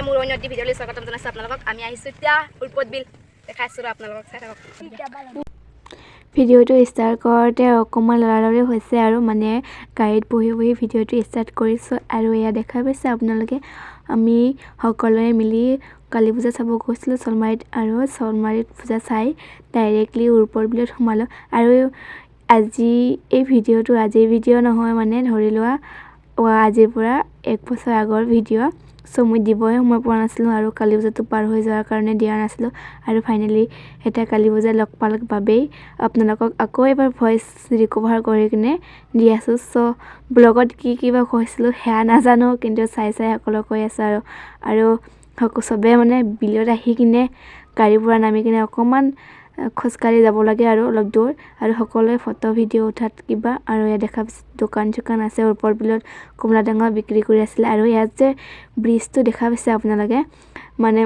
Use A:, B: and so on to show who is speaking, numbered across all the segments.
A: মোৰ অন্য এটি ভিডিঅ'লৈ স্বাগতম জনাইছোঁ আপোনালোকক। আমি আহিছোঁ এতিয়া উৰপদ বিল দেখাইছোঁ আপোনালোকক, চাই থাকক।
B: ভিডিঅ'টো ষ্টাৰ্ট কৰোঁতে অকণমান লৰালৰি হৈছে আৰু মানে গাড়ীত বহি বহি ভিডিঅ'টো ষ্টাৰ্ট কৰিছোঁ। আৰু এয়া দেখা পাইছে আপোনালোকে, আমি সকলোৱে মিলি কালী পূজা চাব গৈছিলোঁ শ'লমাৰীত আৰু শ'লমাৰীত পূজা চাই ডাইৰেক্টলি উৰপদ বিলত সোমালোঁ। আৰু আজি এই ভিডিঅ'টো আজিৰ ভিডিঅ' নহয়, মানে ধৰি লোৱা আজিৰ পৰা এক বছৰ আগৰ ভিডিঅ'। চ' মই দিবই সময় পোৱা নাছিলোঁ আৰু কালী পূজাটো পাৰ হৈ যোৱাৰ কাৰণে দিয়া নাছিলোঁ। আৰু ফাইনেলি এতিয়া কালী পূজা লগ পালোঁ বাবেই আপোনালোকক আকৌ এবাৰ ভইচ ৰিকভাৰ কৰি কিনে দি আছোঁ। চ' ব্লগত কি কি বা কৈছিলোঁ সেয়া নাজানো, কিন্তু চাই চাই সকলো কৈ আছোঁ। আৰু আৰু চবেই মানে বিলত আহি কিনে গাড়ীৰ পৰা নামি কিনে অকণমান খোজকাঢ়ি যাব লাগে আৰু অলপ দূৰ আৰু সকলোৱে ফটো ভিডিঅ' উঠাত কিবা। আৰু ইয়াত দেখা পাইছে দোকান চোকান আছে। উৰপদ বিলত কমলা টেঙা বিক্ৰী কৰি আছিলে। আৰু ইয়াত যে ব্ৰিজটো দেখা পাইছে আপোনালোকে, মানে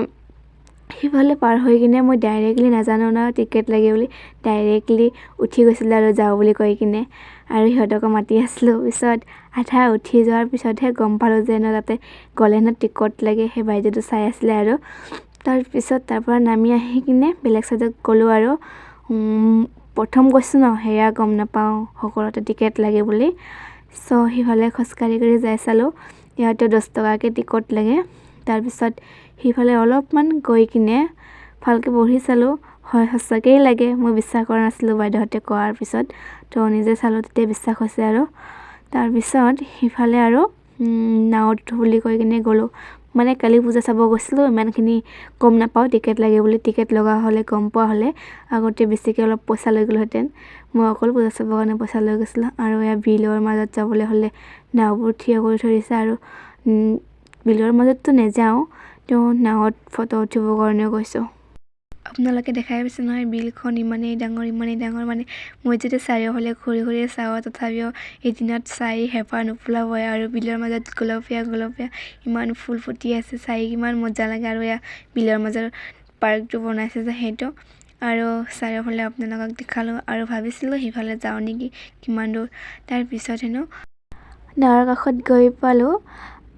B: সিফালে পাৰ হৈ কিনে মই ডাইৰেক্টলি নাজানো ন টিকেট লাগে বুলি, ডাইৰেক্টলি উঠি গৈছিলোঁ আৰু যাওঁ বুলি কৈ কিনে আৰু সিহঁতকো মাতি আছিলোঁ। পিছত আধা উঠি যোৱাৰ পিছতহে গম পালোঁ যে ন তাতে গ'লে হেনো টিকট লাগে। সেই বাইদেউটো চাই আছিলে। আৰু তাৰপিছত তাৰ পৰা নামি আহি কিনে বেলেগ চাইডত গ'লোঁ। আৰু প্ৰথম গৈছোঁ ন, সেয়া গম নাপাওঁ সকলোতে টিকেট লাগে বুলি। চ' সিফালে খোজকাঢ়ি কৰি যাই চালোঁ, ইয়াতে 10 টকাকৈ টিকট লাগে। তাৰপিছত সিফালে অলপমান গৈ কিনে ভালকৈ বহি চালোঁ, হয়, সঁচাকৈয়ে লাগে। মই বিশ্বাস কৰা নাছিলোঁ বাইদেউহঁতে কোৱাৰ পিছত, তো নিজে চালোঁ, তেতিয়া বিশ্বাস হৈছে। আৰু তাৰপিছত সিফালে আৰু নাৱত উঠোঁ বুলি কৈ কিনে গ'লোঁ। মানে কালি পূজা চাব গৈছিলোঁ, ইমানখিনি গম নাপাওঁ টিকেট লাগে বুলি। টিকেট লগা হ'লে, গম পোৱা হ'লে আগতে বেছিকৈ অলপ পইচা লৈ গ'লোহেঁতেন। মই অকল পূজা চাবৰ কাৰণে পইচা লৈ গৈছিলোঁ। আৰু এয়া বিলৰ মাজত যাবলৈ হ'লে নাওবোৰ থিয় কৰি থৈ দিছে আৰু বিলৰ মাজততো নেযাওঁ, তেওঁ নাৱত ফটো উঠিবৰ কাৰণে গৈছোঁ। আপোনালোকে দেখাই পাইছে নহয়, বিলখন ইমানেই ডাঙৰ, ইমানেই ডাঙৰ, মানে মই যেতিয়া চাৰিওফালে ঘূৰি ঘূৰি চাওঁ, তথাপিও এদিনত চাই হেঁপাহ নপলাবই। আৰু বিলৰ মাজত গুলপীয়া গুলপীয়া ইমান ফুল ফুটি আছে, চাই কিমান মজা লাগে। আৰু এয়া বিলৰ মাজত পাৰ্কটো বনাইছে যে সেইটো। আৰু চাৰিওফালে আপোনালোকক দেখালোঁ আৰু ভাবিছিলোঁ সিফালে যাওঁ নেকি, কিমান দূৰ। তাৰপিছত হেনো নাৱৰ কাষত গৈ পালোঁ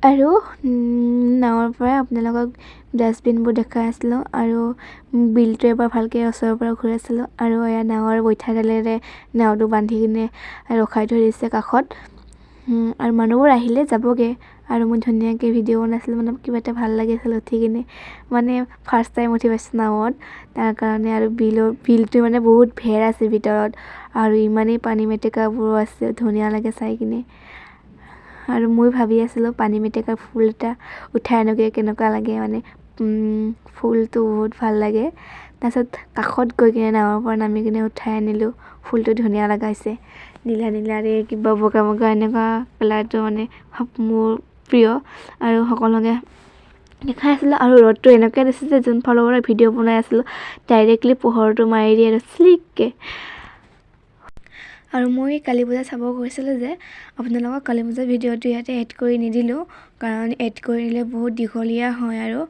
B: আৰু নাৱৰ পৰাই আপোনালোকক ডাষ্টবিনবোৰ দেখাই আছিলোঁ আৰু বিলটো এবাৰ ভালকৈ ওচৰৰ পৰা ঘূৰাই চালোঁ। আৰু এয়া নাৱৰ বৈঠাডালেৰে নাওটো বান্ধি কিনে ৰখাই থৈ দিছে কাষত আৰু মানুহবোৰ আহিলে যাবগৈ। আৰু মই ধুনীয়াকৈ ভিডিঅ' বনাইছিলোঁ, মানে কিবা এটা ভাল লাগিছিল উঠি কিনে। মানে ফাৰ্ষ্ট টাইম উঠি পাইছোঁ নাৱত, তাৰ কাৰণে। আৰু বিলটো মানে বহুত ভেৰ আছে ভিতৰত আৰু ইমানেই পানী মেটেকাবোৰো আছে, ধুনীয়া লাগে চাই কিনে। আৰু মই ভাবি আছিলোঁ পানী মেটেকাৰ ফুল এটা উঠাই আনোগৈ, কেনেকুৱা লাগে। মানে ফুলটো বহুত ভাল লাগে। তাৰপিছত কাষত গৈ কিনে নাৱৰ পৰা নামি কিনে উঠাই আনিলোঁ ফুলটো। ধুনীয়া লগাইছে, নীলা নীলাৰে কিবা বগা বগা এনেকুৱা কালাৰটো, মানে মোৰ প্ৰিয়। আৰু সকলোকে দেখাই আছিলোঁ। আৰু ৰ'দটো এনেকুৱা দিছে যে যোনফালৰ পৰা ভিডিঅ' বনাই আছিলোঁ, ডাইৰেক্টলি পোহৰটো মাৰি দিয়ে আৰু চিলিককৈ। আৰু মই কালী পূজা চাব গৈছিলোঁ যে আপোনালোকক কালী পূজাৰ ভিডিঅ'টো ইয়াতে এড কৰি নিদিলোঁ, কাৰণ এড কৰি দিলে বহুত দীঘলীয়া হয়। আৰু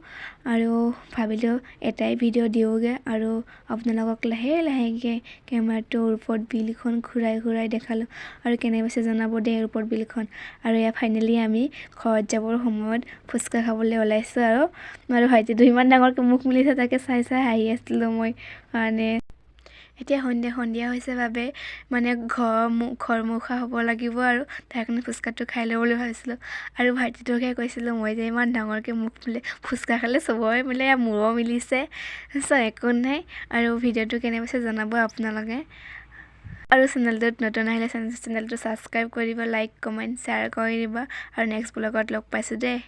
B: আৰু ভাবিলোঁ এটাই ভিডিঅ' দিওঁগৈ আৰু আপোনালোকক লাহে লাহেকৈ কেমেৰাটোৰ ওপৰত বিলখন ঘূৰাই ঘূৰাই দেখালোঁ। আৰু কেনে পাইছে জনাব দেই উৰপদ বিলখন। আৰু এয়া ফাইনেলি আমি ঘৰত যাবৰ সময়ত ফুচকা খাবলৈ ওলাইছোঁ। আৰু আৰু ভাইটিটো ইমান ডাঙৰকৈ মুখ মেলিছে, তাকে চাই চাই হাঁহি আছিলোঁ মই। মানে এতিয়া সন্ধিয়া সন্ধিয়া হৈছে বাবে মানে ঘৰমুখা হ'ব লাগিব আৰু তাৰ কাৰণে ফুচকাটো খাই লওঁ বুলি ভাবিছিলোঁ। আৰু ভাইটিটোকহে কৈছিলোঁ মই যে ইমান ডাঙৰকৈ মুখ মেলি ফুচকা খালে চবৰে মিলে, মোৰো মিলিছে। চ' একো নাই। আৰু ভিডিঅ'টো কেনে পাইছে জনাব আপোনালোকে। আৰু চেনেলটোত নতুন আহিলে চেনেলটো ছাবস্ক্ৰাইব কৰি দিব, লাইক, কমেণ্ট, শ্বেয়াৰ কৰি দিব। আৰু নেক্সট ব্লগত লগ পাইছোঁ দেই।